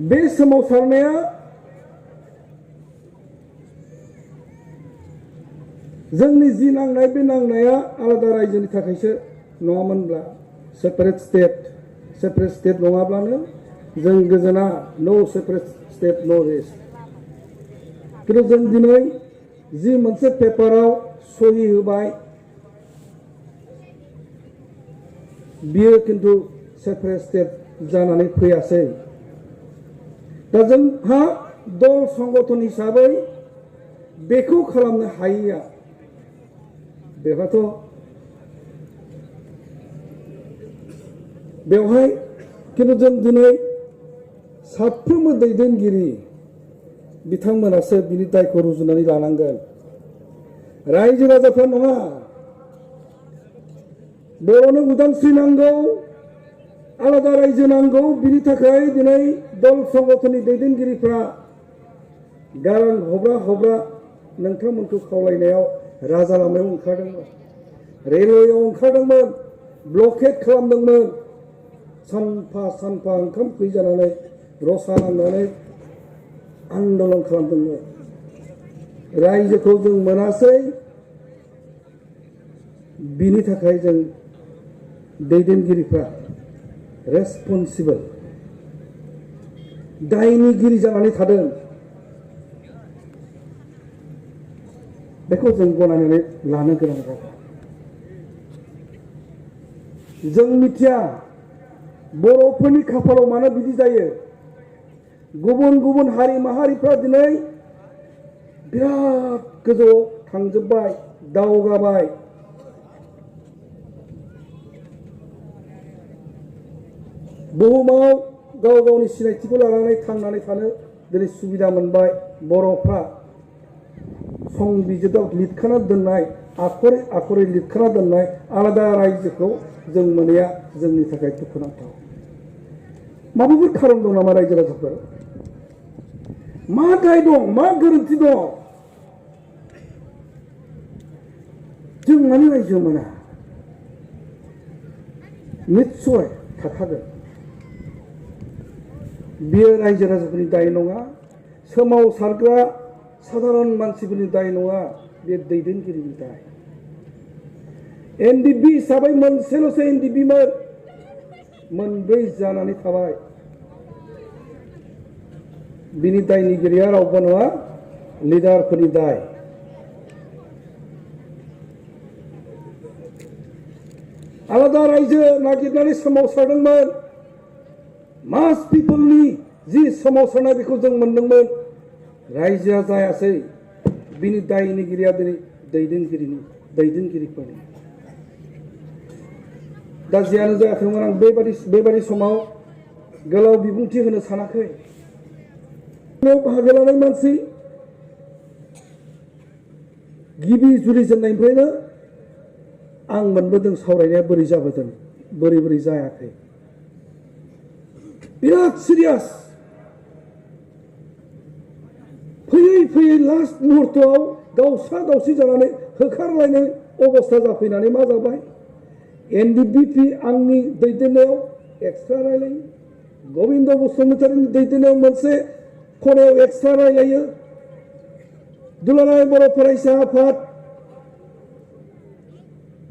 बे सोमावसारनाया जोंनि जि नांनाय बे नांनाया आलादा रायजोनि थाखायसो नङामोनब्ला सेपारेट स्टेट नङाब्लानो जों गोजोना नो सेपारेट स्टेट नो रेस्ट किन्तु जों दिनै जि मोनसे पेपाराव सहि होबाय बियो किन्तु सेपारेट स्टेट जानानै फैयासै दा जोंहा दल संगठन हिसाबै बेखौ खालामनो हायैया बेवहाय किन्तु जों दिनै साफ्रोमबो दैदेनगिरि बिथांमोनासो बिनि दायखौ रुजुनानै लानांगोन रायजो राजाफ्रा नङा बर'नो उदांस्रि नांगौ आलादा रायजो नांगौ बिनि थाखाय दिनै दल संगठननि दैदेनगिरिफ्रा गारां हब्रा नोंथांमोनखौ खावलायनायाव राजा लामायाव ओंखारदोंमोन रेलवेयाव ओंखारदोंमोन ब्लकेट खालामदोंमोन सानफा ओंखाम उखै जानानै रसा नांनानै आन्दलन खालामदोंमोन रायजोखौ जों मोनासै बिनि थाखाय जों दैदेनगिरिफ्रा रेसपन्सिबल दायनिगिरि जानानै थादों बेखौ जों गनायनानै लानो गोनां जादों जों मिथिया बर'फोरनि खाफालाव मानो बिदि जायो गुबुन हारि माहारिफ्रा दिनै बिराद गोजौआव थांजोबबाय दावगाबाय बुहुमाव गाव गावनि सिनायथिखौ लानानै थांनानै थानो दिनै सुबिदा मोनबाय बर'फ्रा संबिजिराव लिरखाना दोननाय आखरै लिरखाना दोननाय आलादा रायजोखौ जों मोनैया जोंनि थाखाय दुखुनांथाव माबाफोर खारन दं नामा रायजो राजाफोर मा दाय दं मा गोरोन्थि दं जों मानो रायजो मोना निस्सय थाखागोन बियो रायजो राजाफोरनि दाय नङा सोमावसारग्रा साधारन मानसिफोरनि दाय नङा बे दैदेनगिरिनि दाय एनडिबि हिसाबै मोनसेल'सो एनडिबिमोन मोनब्रै जानानै थाबाय बिनि दायनिगिरिया रावबो नङा लिडारफोरनि दाय आलादा रायजो नागिरनानै सोमावसारदोंमोन मास पिपलनि जि सोमावसारनाय बेखौ जों मोनदोंमोन रायजोआ जायासै बिनि दायनिगिरिया दिनै दैदेनगिरिफोरनि दा जियानो जायाखैमोन आं बेबादि समाव गोलाव बिबुंथि होनो सानाखै बाहागो लानाय मानसि गिबि जुरिजेननायनिफ्रायनो आं मोनबोदों सावरायनाया बोरै जाबोदों बोरै जायाखै बिराद सिरियास फैयै लास्ट मुहूर्तआव दावसा जानानै होखारलायनाय अबस्था जाफैनानै मा जाबाय एनडिबिपि आंनि दैदेननायाव एक्सट्रा रायलायो गबिन्द बसुमतारीनि दैदेननायाव मोनसे खनायाव एक्सट्रा रायलायो दुलाराय बर' फरायसा आफाद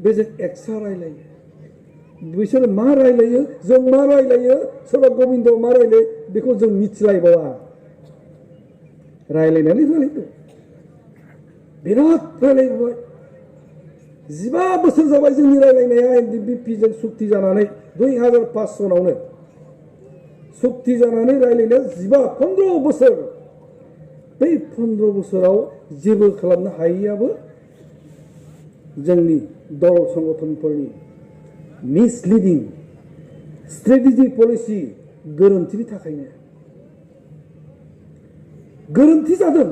बेजों एक्सट्रा रायलायो बिसोर मा रायलायो जों मा रायलायो सोरबा गबिन्द मा रायलायो बेखौ जों मिथिलायबावा रायलायनानै रायलायदों बिराद रायलायबाय 15 बोसोर जाबाय जोंनि रायलायनाया एनडिबिपिजों सुक्ति जानानै 2005 सनावनो सुक्ति जानानै रायलायनाया 15 बोसोर बै 15 बोसोराव जेबो खालामनो हायैयाबो जोंनि दल संगठनफोरनि मिसलिडिं स्ट्रेटेजि पलिसि गोरोन्थिनि थाखायनो गोरोन्थि जादों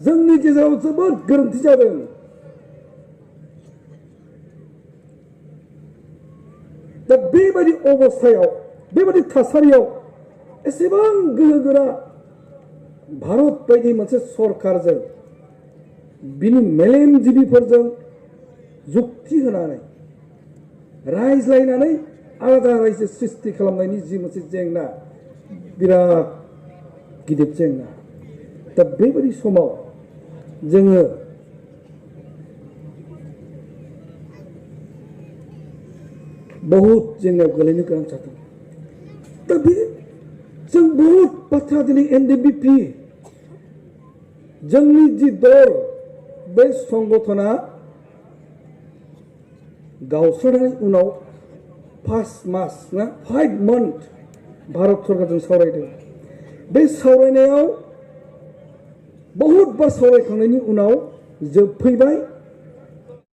जोंनि गेजेराव जोबोद गोरोन्थि जादों दा बेबायदि अबस्थायाव बेबायदि थासारियाव एसेबां गोहोगोरा भारत बायदि मोनसे सरकारजों बिनि मेलेमजिबिफोरजों जुक्ति होनानै रायज्लायनानै आलादा रायजो सृष्टि खालामनायनि जि मोनसे जेंना बिराद गिदिर जेंना दा बेबायदि समाव जोङो बहुद जेंनायाव गोलैनो गोनां जादों दा बे जों बहुद बाथ्रा दिनै एनडिपिपि जोंनि जि दल बे संगठना गावस्रानायनि उनाव 5 मास ना 5 month भारत सरकारजों सावरायदों बे सावरायनायाव बहुद बार सावरायखांनायनि उनाव जोबफैबाय